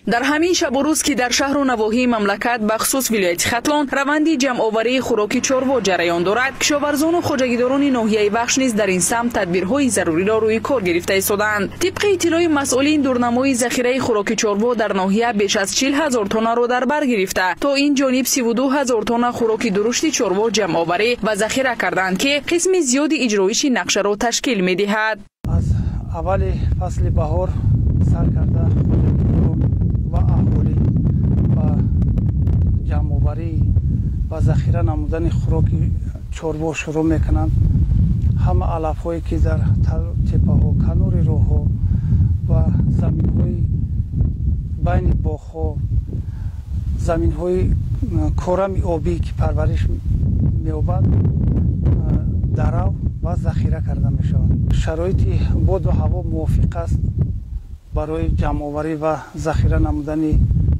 Дар ҳамин шабу рӯз, ки дар шаҳру навоҳии мамлакат, бахусус вилояти Хатлон, раванди ҷамъоварии хӯроки чорво ҷараён дорад, кишоварзону хоҷагидорони ноҳияи Вахш низ дар ин самт тадбирҳои заруриро рӯи кор гирифта истодаанд. Тибқи иттилои масъулин, дурнамои захираи хӯроки чорво дар ноҳия беш аз 40 ҳазор тоннаро дар бар гирифта, то ин ҷониб 32 ҳазор тонна хӯроки дурушти чорво ҷамъоварӣ ва захира карданд, ки қисми зиёди иҷроиши нақшаро ташкил медиҳад. Аз аввали фасли баҳор сар карда ва аҳолӣ ба ҷамъоварӣ ва захира намудани хӯроки чорво шурӯъ мекунанд. Ҳама алафҳое, ки дар теппаҳо, канори роҳҳо ва заминҳои байни боғҳо, заминҳои корами обӣ, ки парвариш меёбад, дарав ва захира карда мешавад. Шароити боду ҳаво мувофиқ аст барои ҷамъоварӣ ва захира намудани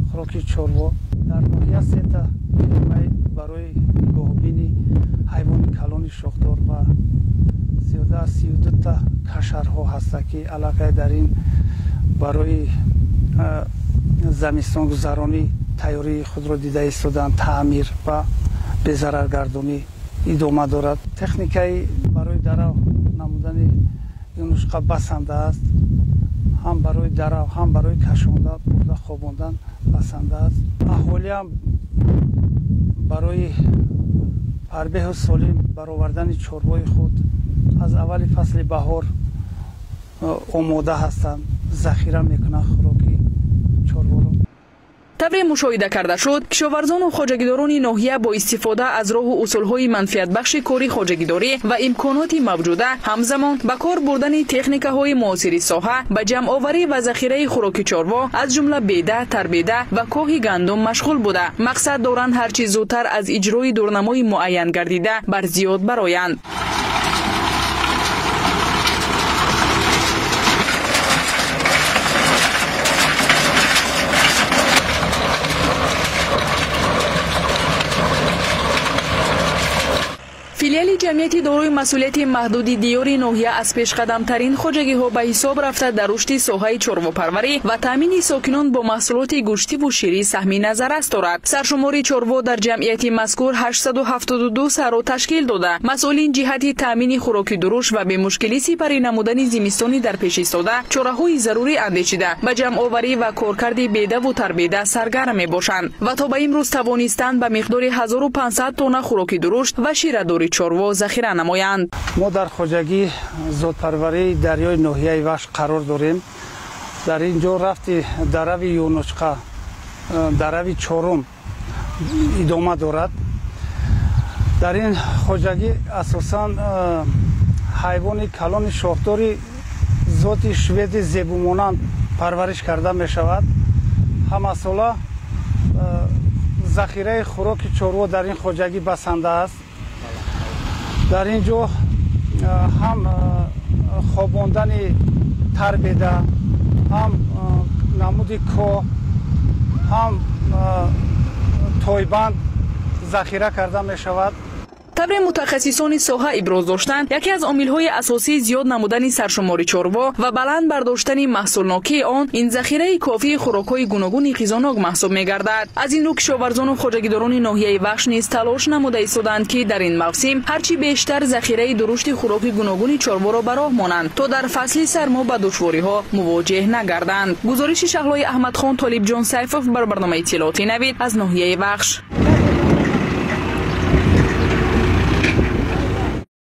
хӯроки чорво. Дар ноҳия сета фирмаи барои нигоҳубини ҳайвони калони шохдор ва зиёда аз 32та кашарҳо ҳастанд, ки аллакай дар ин барои замистонгузаронӣ тайёрии худро дида истодаанд. Таъмир ва безараргардонӣ идома дорад. Техникаи барои дарав намудани юнучқа басанда аст, ҳам барои дарав, ҳам барои кашонда бурда хобондан басанда аст. Аҳолиам барои фарбеҳу солим баровардани чорвои худ аз аввали фасли баҳор омода ҳастанд, захира мекунанд хӯроки чорворо. Тавре мушоҳида карда шуд, кишоварзону хоҷагидорони ноҳия бо истифода аз роҳу усулҳои манфиатбахши кори хоҷагидорӣ ва имконоти мавҷуда, ҳамзамон ба кор бурдани техникаҳои муосири соҳа, ба ҷамъоварӣ ва захираи хӯроки чорво, аз ҷумла беда, тарбеда ва коҳи гандум машғул буда, мақсад доранд ҳарчи зудтар аз иҷрои дурнамои муайян гардида бар зиёд бароянд. Филиали ҷамъияти дорои масъулияти маҳдуди диёри ноҳия аз пешқадамтарин хоҷагиҳо ба ҳисоб рафта, дар рушди соҳаи чорвопарварӣ ва таъмини сокинон бо маҳсулоти гӯштиву ширӣ саҳми назаррас дорад. Саршумори чорво дар ҷамъияти мазкур 872 сарро ташкил дода, масъулин ҷиҳати таъмини хӯроки дуруш ва бемушкилӣ сипарӣ намудани зимистони дар пеш истода чораҳои зарурӣ андешида, ба ҷамъоварӣ ва коркарди бедаву тарбеда саргарм мебошанд ва то ба имрӯз тавонистанд ба миқдори 1500 тонна хӯроки дурушт ва ширадори чорво захира намоянд. Мо дар хоҷагии зодпарварии дарёи ноҳияи Вахш қарор дорем. Дар ин ҷо рафти дарави юнучқа, дарави чорум идома дорад. Дар ин хоҷагӣ асосан ҳайвони калони шохдори зоти шведи зебумонанд парвариш карда мешавад. Ҳамасола захираи хӯроки чорво дар ин хоҷагӣ басанда аст. Дар ин ҷо ҳам хобондани тарбеда, ҳам намуди коҳ, ҳам тойбанд захира карда мешавад. Тавре мутахассисони соҳа иброз доштанд, яке аз омилҳои асосии зиёд намудани саршумори чорво ва баланд бардоштани маҳсулнокии он ин захираи кофии хӯрокҳои гуногуни ғизонок маҳсуб мегардад. Аз ин рӯ кишоварзону хоҷагидорони ноҳияи Вахш низ талош намуда истодаанд, ки дар ин мавсим ҳарчи бештар захираи дурушти хӯроки гуногуни чорворо ба роҳ монанд, то дар фасли сармо ба душвориҳо мувоҷеҳ нагарданд. Гузориши Шаҳлои Аҳмадхон, Толибҷон Сайфов бар барномаи иттилооти Навид аз ноҳияи Вахш.